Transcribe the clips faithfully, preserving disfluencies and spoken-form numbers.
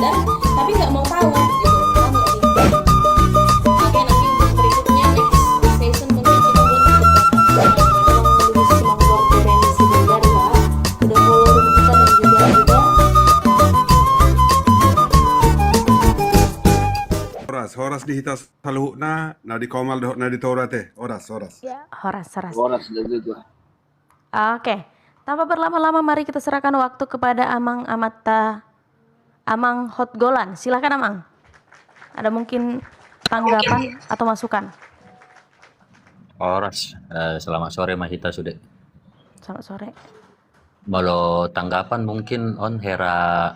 Tapi nggak mau tahu gitu. Paham nggak sih? Oke, nanti untuk berikutnya, next session, mungkin kita buat untuk Bapak. Nah, tolong lebih semangat dari si Bogar, ya. Udah follow room kita dan juga udah. Horas, horas di hita saluhutna, na di Komal dohot na di Toru ate. Horas, horas. Ya. Horas, horas. Horas, dan juga. Oke, tanpa berlama-lama, mari kita serahkan waktu kepada Amang Amanta, Amang Hotgolan. Silakan, Amang. Ada mungkin tanggapan atau masukan? Horas, eh, selamat sore ma hita sude. Selamat sore. Molo tanggapan mungkin on hera,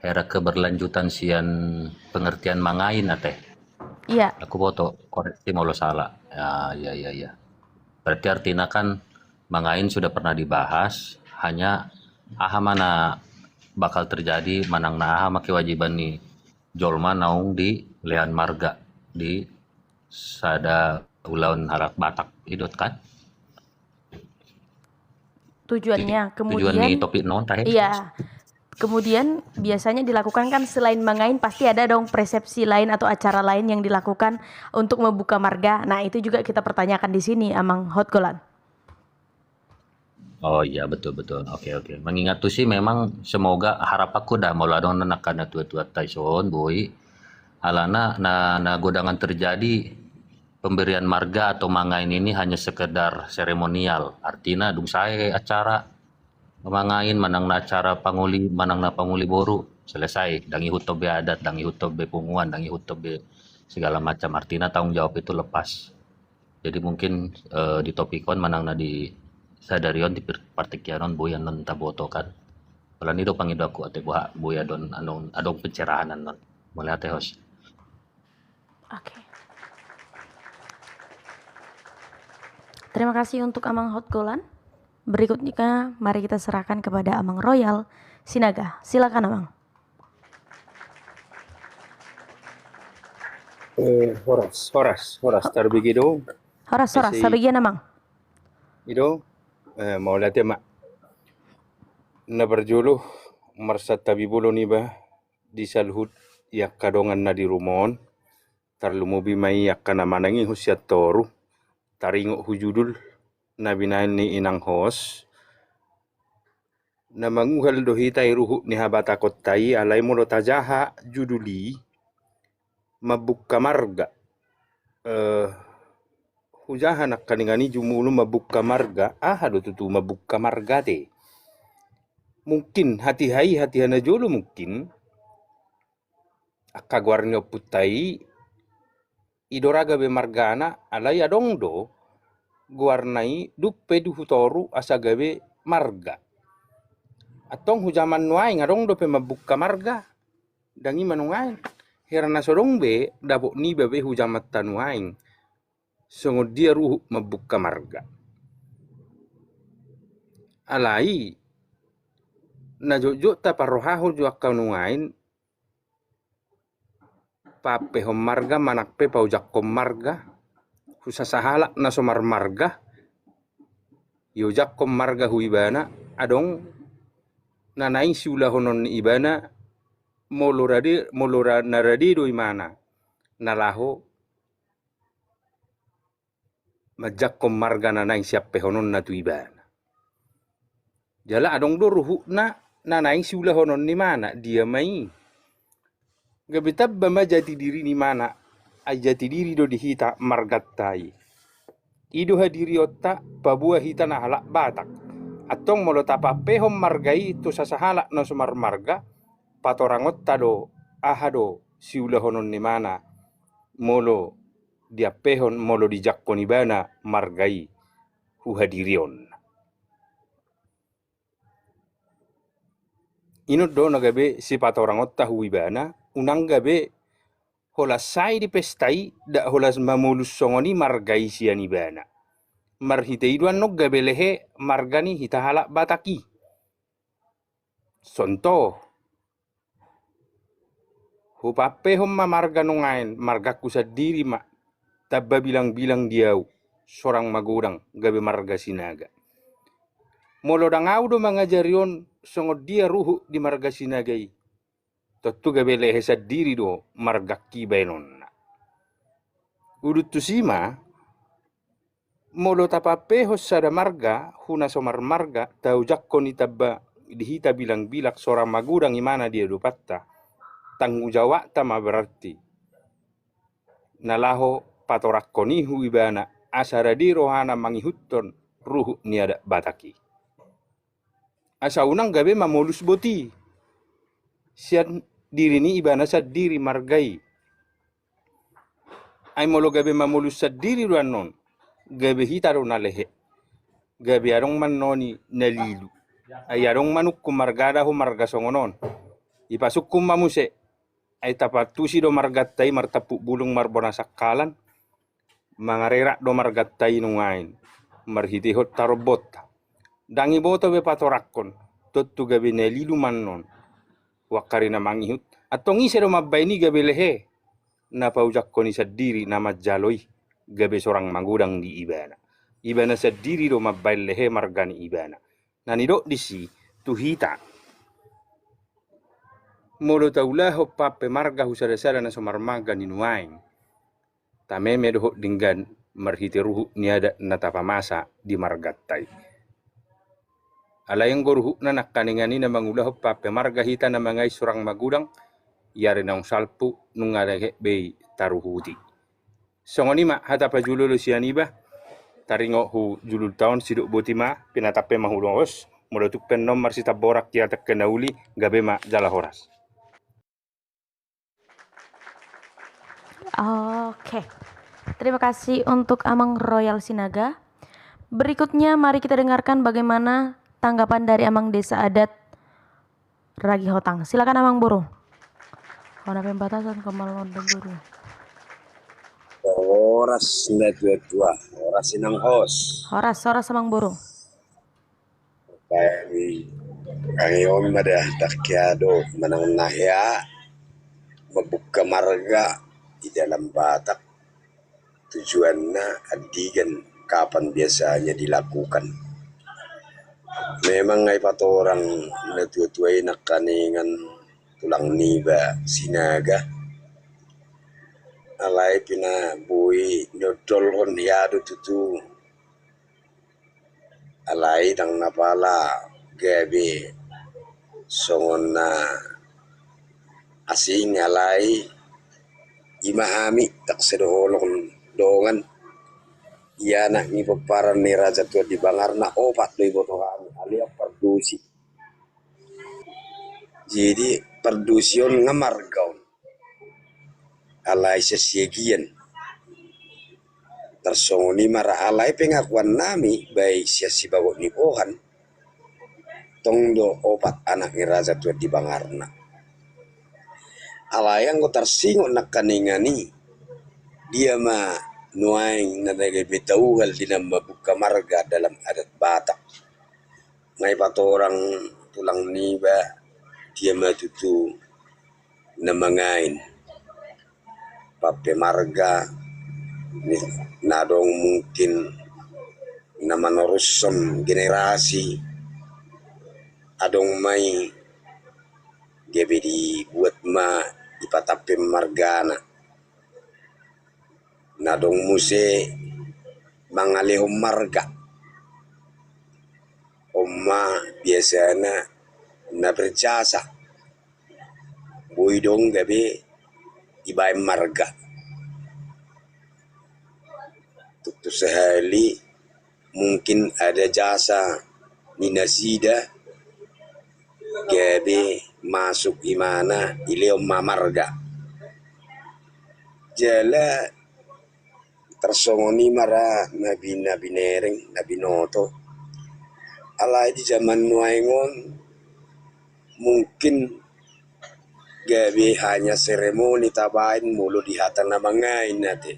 hera keberlanjutan sian pengertian mangain ate. Iya. Aku boto, koreksi molo salah. Ya, ya, ya, ya. Berarti artina kan mangain sudah pernah dibahas, hanya aha ma na bakal terjadi manang na aha ma kewajiban ni jolma naung dilehon marga di sada ulaon halak Batak, i do kan? Tujuannya, tujuan kemudian ni topik non tahe. Iya. Kemudian biasanya dilakukan kan selain mangain pasti ada dong persepsi lain atau acara lain yang dilakukan untuk membuka marga. Nah, itu juga kita pertanyakan di sini, Amang Hotgolan. Oh iya, betul, betul. Oke, oke. Mengingat tusi memang semoga harapanku da molo adong na nangkana tua-tua taison boi. Alana na, na godangan terjadi pemberian marga atau mangain ini hanya sekedar seremonial. Artina dung sae acara mangain, manang na acara pangoli, manang na pangoli boru, selesai. Dang ihut be adat, dang ihut be punguan, dang ihut be segala macam. Artina tanggung jawab itu lepas. Jadi mungkin, eh, di topik on manang na di sadari on di partingkian on boi annon taboto kan. Alani do pangidoanku ate boha boi adong, adong pencerahan annon. Mauliate host. Oke. Terima kasih untuk Amang Hotgolan. Berikutnya mari kita serahkan kepada Amang Royal Sinaga. Silakan, Amang. Eh, horas, horas, horas. Tarbege do. Horas, horas. Isi. Tarbege, Amang. I do, eh, mauliate ma. Na parjolo, marsantabi bolon iba di saluhut angka dongan na di ruma on. Tarlumobi ma i angka na manangihon sian toru. Taringot hu judul na binahen ni inang host. Na manguhal do hita i ruhut ni habatakonta i, alai molo tajaha judul i, mambuka marga. Eh, hujaha nangkaningan i jumolo mambuka marga, aha do tutu mambuka marga ate? Mungkin hatiha i, hatiha na jolo mungkin, angka goar ni ompunta i, i do ra gabe margana, alai adong do goarna i dung pe di hu toru asa gabe marga. Antong hu jaman nuaeng adong dope mambuka marga, dang i ma nuaeng. Hera na so adong be dapot niba be hu jamanta nuaeng songon dia ruhut mambuka marga. Alai na jotjot taparrohahon jo angka nuaeng, paampehon marga manang pe paojakhon marga, hu sasahalak na so marmarga, iojakhon marga hu ibana, adong na naeng siulahonon ni ibana, molo rade, molo ra, na rade do imana, na laho manjakhon marga na naeng siampehononna tu ibana. Jala adong do ruhutna na naeng siulahonon ni imana, dia ma i? Gabe tamba ma jati diri ni imana, ai jati diri do di hita marganta i. I do hadirionta paboa hita na halak Batak. Antong molo tapaampehon marga i tu sasahalak na so marmarga, patorangonta do aha do siulahonon ni imana molo diampehon, molo dijakhon ibana marga i hu hadirionna. I non do na gabe sipatorangonta hu ibana, unang gabe holan sae di pesta i, dak holan mamolus songon i marga i sian ibana. Marhite i do annon gabe lehe marga ni hita halak Batak i. Sontoh, hupaampehon ma marga nuaeng, margangku sandiri ma, tamba bilang-bilang di au, sorang magodang, gabe marga Sinaga. Molo dang au do mangajari on songon dia ruhut di marga Sinaga i, Tontu gabe lehe sandiri do margangki baenonna. Udut tusi ma, molo tapampehon sada marga hu na so marmarga, taujangkon i tamba di hita bilangbilang sorang magodang imana di adopanta. Tanggung jawabta ma berarti na laho patorangkon i hu ibana, asa rade rohana mangihuthon ruhut ni adat Batak i. Asa unang gabe mamolus boti sian diri ni ibana sandiri marga i. Ai molo gabe mamolus sandiri do annon, gabe hita do na lehe. Gabe adong ma annon i na lilu. Ai adong ma nungkun marga da hu marga songon on. Ipasungkun ma muse. Ai tapantusi do marganta i martampuk bulung marbona sangkalan, mangarerak do marganta i nuaeng marhitehon tarombonta. Ndang iboto be patorangkon, tontu gabe na lilu ma annon. Hu angka ari na mangihut, antong ise do mambaen i gabe lehe? Na paujangkon i sandiri na manjalo i, gabe sorang magodang di ibana. Ibana sandiri do mambaen lehe marga ni ibana. Na nidok disi tu hita, molo taulahon pampe marga hu sadasada na so marmarga ni nuaeng, tameme dohot denggan marhite ruhut ni adat na tapamasa di marganta i. Alai anggo ruhutna nangkaningan i na mangulahon pampe marga hita na mangain sorang magodang, i ari naung salpu nunga lehe be i taruhuti. Songon i ma hata pajulolo sian iba. Taringot hu julu taon sidok boti ma, pinatampe ma hu host. Molo tung pe annon marsitamboran hita angka na uli, gabe ma jala horas. Oke. Terima kasih untuk Amang Royal Sinaga. Berikutnya mari kita dengarkan bagaimana tanggapan dari Amang Desa Adat Ragi Hotang. Silakan Amang Boru. Hona pembatasan kemal nonton Boru. Horas na tua-tua, horas inang host. Horas, horas Amang Boru. Baik, anggion ma da tangkiado manang na hea mambuka marga di dalam Batak. Tujuanna andigan kapan biasanya dilakukan. Memang ai patorang na tua-tua i nangkaningan tulang niba Sinaga. Alai pina boi niondolhon hea do tutu. Alai ndang na pala gabe songon na asing, alai ima hami tak sedoholong dongan. Ia anak ni pomparan ni Raja Tuan di Bangarna opat do iboto hami, alai pardosi. Jadi pardosi on nga marga on. Alai sian siagian. Tarsongon i ma ra alai pengakuan nami baik sian sibagot ni pohan. Tong do opat anak ni Raja Tuan di Bangarna. Alai anggo tarsingot nangkaningan i, dia ma nuaeng na gabe tauhal di na mambuka marga dalam adat Batak. Nga ipatorang tulang niba dia ma tutu na mangain pampe marga na adong mungkin na manorushon generasi. Adong ma i gabe dibuat ma ipatampe margana. Na adong muse mangalehon marga. On ma biasana na berjasa. Boi dong gabe ibaen marga. Tutu sahali mungkin ada jasa ni nasida gabe masuk imana ilehon ma marga. Jala tarsongon i ma ra na binereng na binoto. Alai di zaman nuaeng on mungkin gabe hanya seremoni tabaen molo di hata na mangain ate.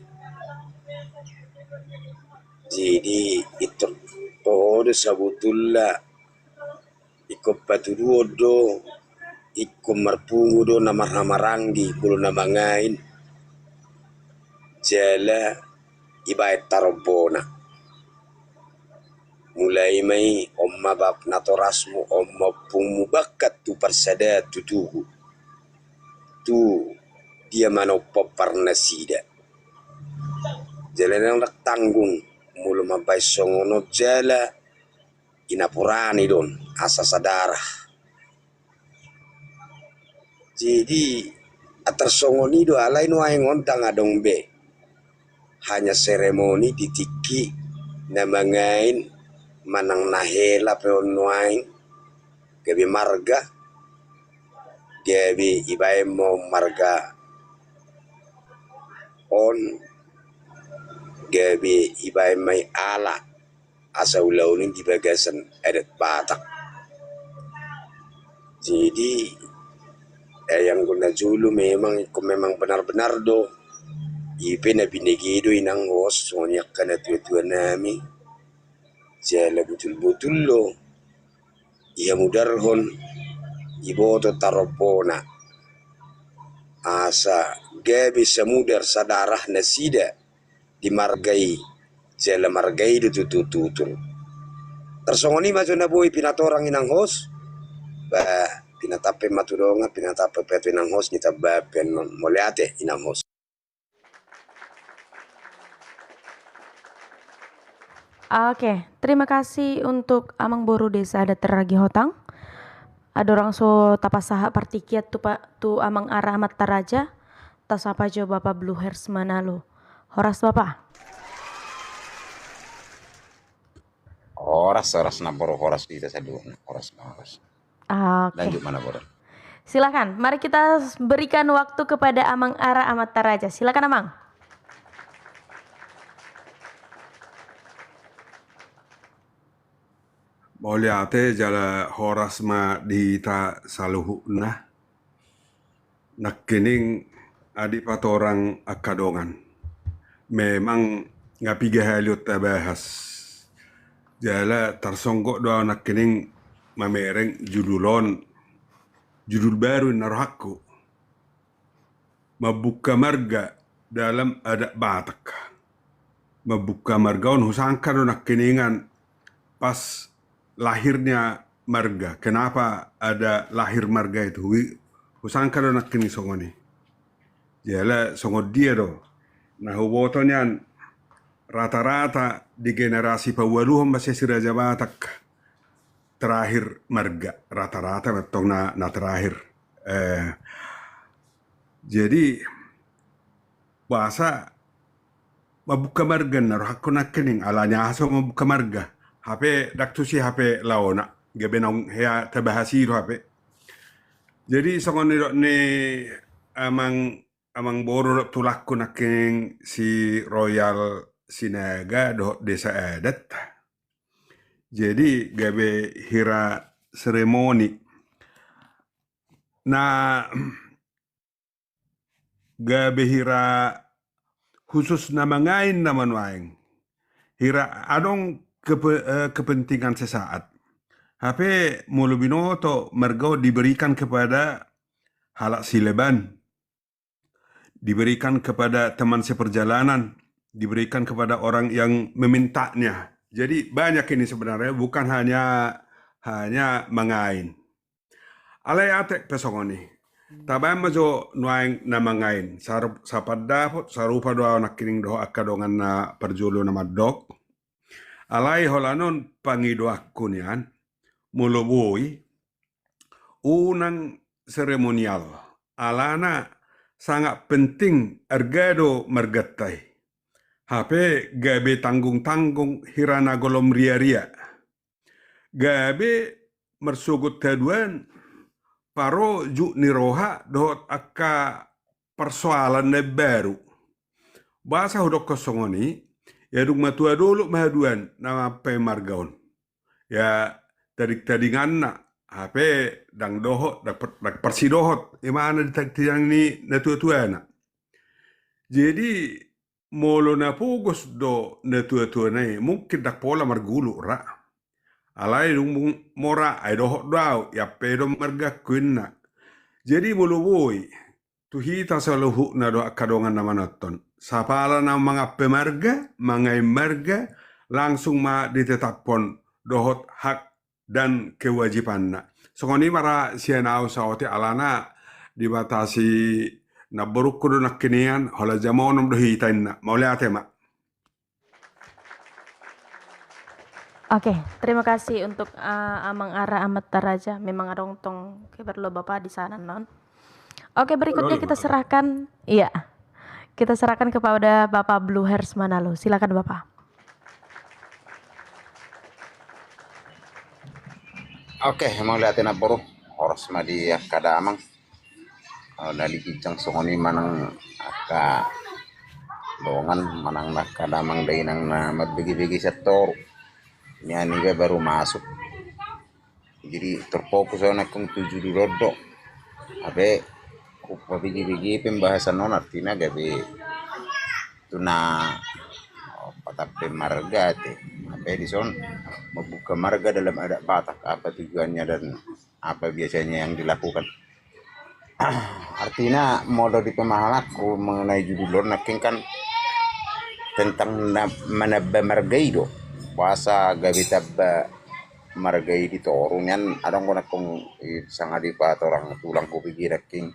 Jadi itu toho do sabutulna ingkon patuduhon do, ingkon marpungu do na marhamaranggi molo na mangain. Jala ibaen tarombona. Mulai ma i on ma bap natorasmu, on ma ompungmu, bahkan tu parsadaan tu tugu. tu dia manompaompa nasida. Jala ndang tanggung molo mambahen songon on jala inapurani do on asa sadarah. Jadi antar songon i do alai nuaeng on ndang adong be. Hanya seremoni di tingki na mangain manang na hela pe on nuaeng gabe marga gabe ibaen ma on marga on gabe ibaen ma i ala asa ulaon i di bagasan adat Batak. Jadi eh, anggo na jolo memang ingkon memang benar-benar do ipe na binege do inang hos songon i angka na tua-tua nami. Jala butul-butul do ihamudarhon iboto tarompona asa gabe samudar sadarah nasida di marga i jala marga i do tutu-tutu. Tarsongon i ma jo na boi pinatorang inang hos. Bah, pinatampe ma tu dongan, pinatampe pe tu inang hos ni tamba pe annon. Mauliate inang hos. Oke, terima kasih untuk Amang Boru Desa Adat Ragi Hotang. Adorang so tapasahat partingkian tu, tu Amang Ara Amanta Raja, tasapa jo Bapa Bluhers Manalo. Horas Bapa. Horas, horas na boru, horas kita sadua, horas, horas. Oke. Lanjut mana boru? Silakan, mari kita berikan waktu kepada Amang Ara Amanta Raja. Silakan Amang. Mauliate jala horas ma di hita saluhutna. Nangkining adi patorang angka dongan. Memang nga piga hali on tabahas. Jala tarsonggot do au nangkining mamereng judul on. Judul baru na rohangku. Mambuka marga dalam adat Batak. Mambuka marga on husangka do nangkiningan pas lahirnya marga. Kenapa ada lahir marga itu? Husangka do nangkining songon i. Jala songon dia do. Na huboto nian rata-rata di generasi paualuhon ma sian si Raja Batak terakhir marga. Rata-rata mantong na, na terakhir. Eh, jadi bahasa mambuka marga na rohangku nangkining alani aha so mambuka marga. Hape ndang tusi hape laona gabe naung hea tabahas i do hape. Jadi songon nidok ni amang amang boru dohot tulangku nangkining si Royal Sinaga dohot desa adat. Jadi gabe hira seremoni na gabe hira khusus na mangain na manuaeng. Hira adong kepe, eh, kepentingan sesaat. Hape molo binoto marga on diberikan kepada halak sileban, diberikan kepada teman seperjalanan, diberikan kepada orang yang memintanya. Jadi banyak ini sebenarnya, bukan hanya hanya mangain. Alai atik pe songon i. Tabaen ma jo nuaeng na mangain. Sar, sapandapot, sarupa do au nangkining dohot angka dongan na parjolo na mandok. Alai holan on pangidoanku nian, molo boi, unang seremonial, alana sangat penting arga do marganta i. Hape gabe tanggung-tanggung hira na golom ria-ria. Gabe marsogot haduan paro juk ni roha dohot angka parsoalan na baru. Boasa hudokkon songon i, ia dung matua dolok ma haduan na mampe marga on. Ia tading-tadinganna, hape ndang dohot, ndang parsidohot, imana di tading-tadingan ni natua-tuana. Jadi molo na pogos do natua-tuana i, mungkin ndang pola margulu ra. Alai dung mora, ai dohot do au, iampe do margangku inna. Jadi molo boi, tu hita saluhutna do angka dongan na manonton. Sapala na mangampe marga, mangain marga, langsung ma ditetaphon dohot hak dan kewajibanna. Songon i ma ra sian au saotik alana Dibatasi namborungku do nangkiningan, holan jam onom do hita inna. Mauliate ma. Oke, terima kasih untuk, eh, Amang Ara Amanta Raja. Memang adong tong kebar lo Bapak di sana non. Oke, berikutnya kita serahkan, iya. Kita serahkan kepada Bapak Blue Hairs Manalo. Silakan Bapak. Oke, mauliate namboru. Horas ma di angka damang. Oh, na di ginjang songon i manang angka dongan, manang angka damang dainang na mambege-bege sian toru. Nian iba baru masuk. Jadi terfokus au nangkin tu judul on do. Hape, hupa bege-bege pembahasan on artina gabe tu na, oh, patampe marga te. Hape dison membuka marga dalam adat Batak, apa tujuannya dan apa biasanya yang dilakukan. Artina molo di pemahamanku mengenai judul on nangkin kan tentang na-, manamba marga i do. Boasa gabe tamba marga i di toru nian, adong do nangkin i sanga dipatorang tulangku bege nangkin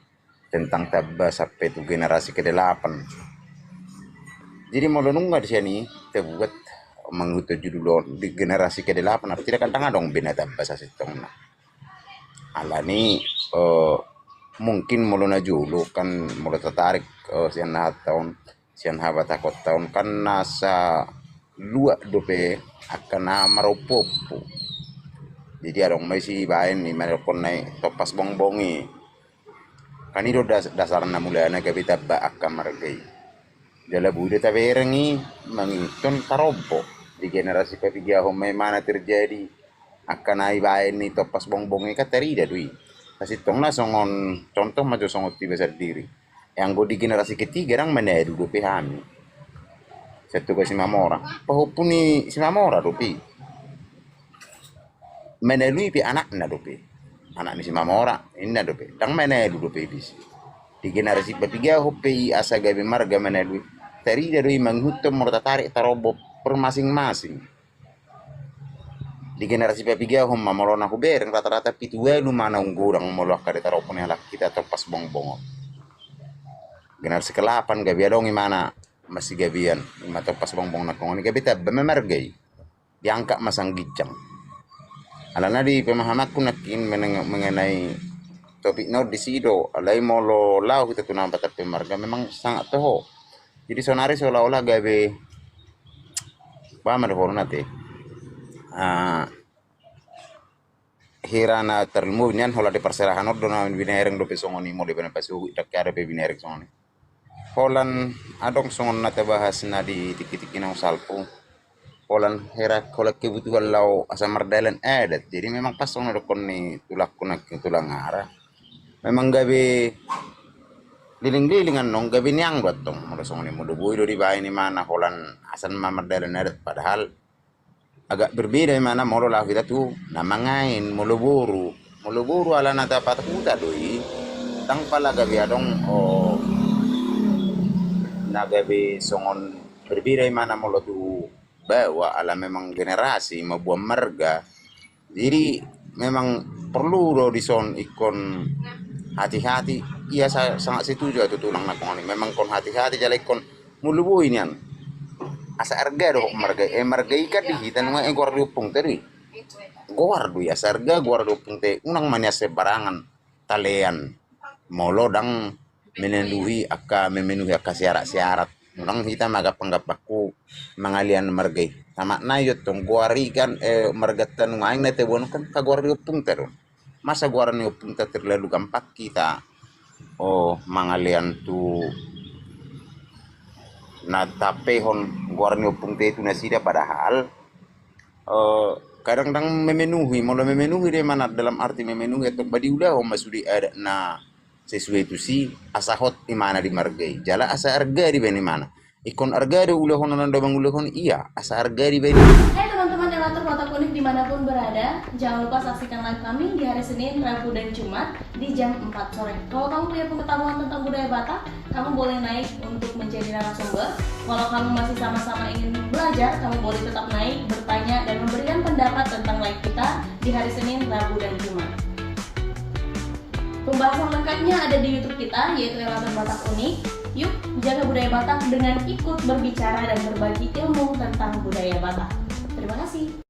tentang tamba sampe tu generasi kedelapan. Jadi molo nunga di sian i tabuat mangihuthon judul on di generasi kedelapan, artina kan ndang adong be na tamba sasintongna. Alani, eh, mungkin molo na jolo kan molo tatarik, eh, sian hata on, sian habatahonta on kan na saluat dope angka na marompu-ompu. Jadi adong ma i sibaen i mandokkon na i tompas bongbong i. Kan i do das-, dasarna mulana gabe tamba angka marga i. Jala boi do tabereng i mangihuthon tarombo. Di generasi papigaon ma imana terjadi angka na ibaen i tompas bongbong i kan tarida do i. Sasintongna songon contoh ma jo songon tu iba sandiri. E anggo di generasi ketiga ndang Manalu dope hami. Satuga Simamora. Pahompu ni Simamora dope i. Manalu i pe anakna dope. Anak ni Simamora, inna dope. Ndang Manalu dope i disi. Di generasi papigaon pe i asa gabe marga Manalu i. Tarida do i mangihuthon molo tatarik tarombo per masing-masing. Di generasi papigaon ma molo na hubereng rata-rata pitu ualu ma naung godang molo angka di tarombo ni halak hita tompas bongbong on. Generasi kedelapan gabe adong imana masigabean, ima tompas bongbong nangkin on i gabe tamba ma marga i. Diangkat ma sian ginjang. Alana di pemahamanku nangkin meneng-, mengenai topik na on disi do, alai molo laho hita tu na patampe marga memang sangat toho. Jadi saonari seolah-olah gabe, bah, ma dohononna te. Ah, hira na tarlumobi nian holan di parserahan on do na binaereng dope songon i, molo iba na pasohot i ndang hea dope binaereng songon i. Holan adong songon na tabahas na di tingki-tingki naung salpu. Holan hira holan kebutuhan laho asa mardalan adat. Jadi memang pas songon na dokkon ni tulangku nangkin tulang Ara. Memang gabe liling-liling annon gabe niang do antong. Molo songon i molo boi do dibaen imana holan asa ma mardalan adat padahal agak berbeda imana molo laho hita tu na mangaen, molo boru. Molo boru alana dapat huta do i. Ndang pala gabe adong, oh, na gabe songon berbeda imana molo tu baoa ala memang generasi mamboan marga. Jadi memang perlu do dison ingkon hati-hati. Ia sa-, sangat setuju au tu tulang nangkin on i. Memang ingkon hati-hati jala ingkon molo boi nian. Asa arga dohot marga i, eh, marga i kan di hita nunga, eh, goar ni ompungta do i. Goar do i, asa arga goar ni ompungta i. Unang ma nian sembarangan talean. Molo ndang memenuhi angka, memenuhi angka syarat-syarat. Unang hita ma gampang-gampang tu mangalean marga i. Tamatna i do tong goar i kan, eh, marganta nuaeng na taboan kan angka goar ni ompungta do. Masa goar ni ompungta terlalu gampang hita, oh, mangalean tu na tahampehon goar ni ompungta i tu nasida padahal, eh, kadang ndang memenuhi, molo memenuhi do imana dalam arti memenuhi, atau ba diulahon ma sude adat na sesuai tusi asa hot imana di marga i. Jala asa arga dibaen imana. Ingkon arga do ulahonon, ndang mangulahon ia asa arga dibaen. Hai teman-teman Elevator Kota Kuning dimanapun berada, jangan lupa saksikan live kami di hari Senin, Rabu, dan Jumat di jam empat sore. Kalau kamu punya pengetahuan tentang budaya Batak, kamu boleh naik untuk menjadi narasumber. Kalau kamu masih sama-sama ingin belajar, kamu boleh tetap naik, bertanya, dan memberikan pendapat tentang live kita di hari Senin, Rabu, dan Jumat. Pembahasan lengkapnya ada di YouTube kita, yaitu Elater Batak Unik. Yuk, jaga budaya Batak dengan ikut berbicara dan berbagi ilmu tentang budaya Batak. Terima kasih.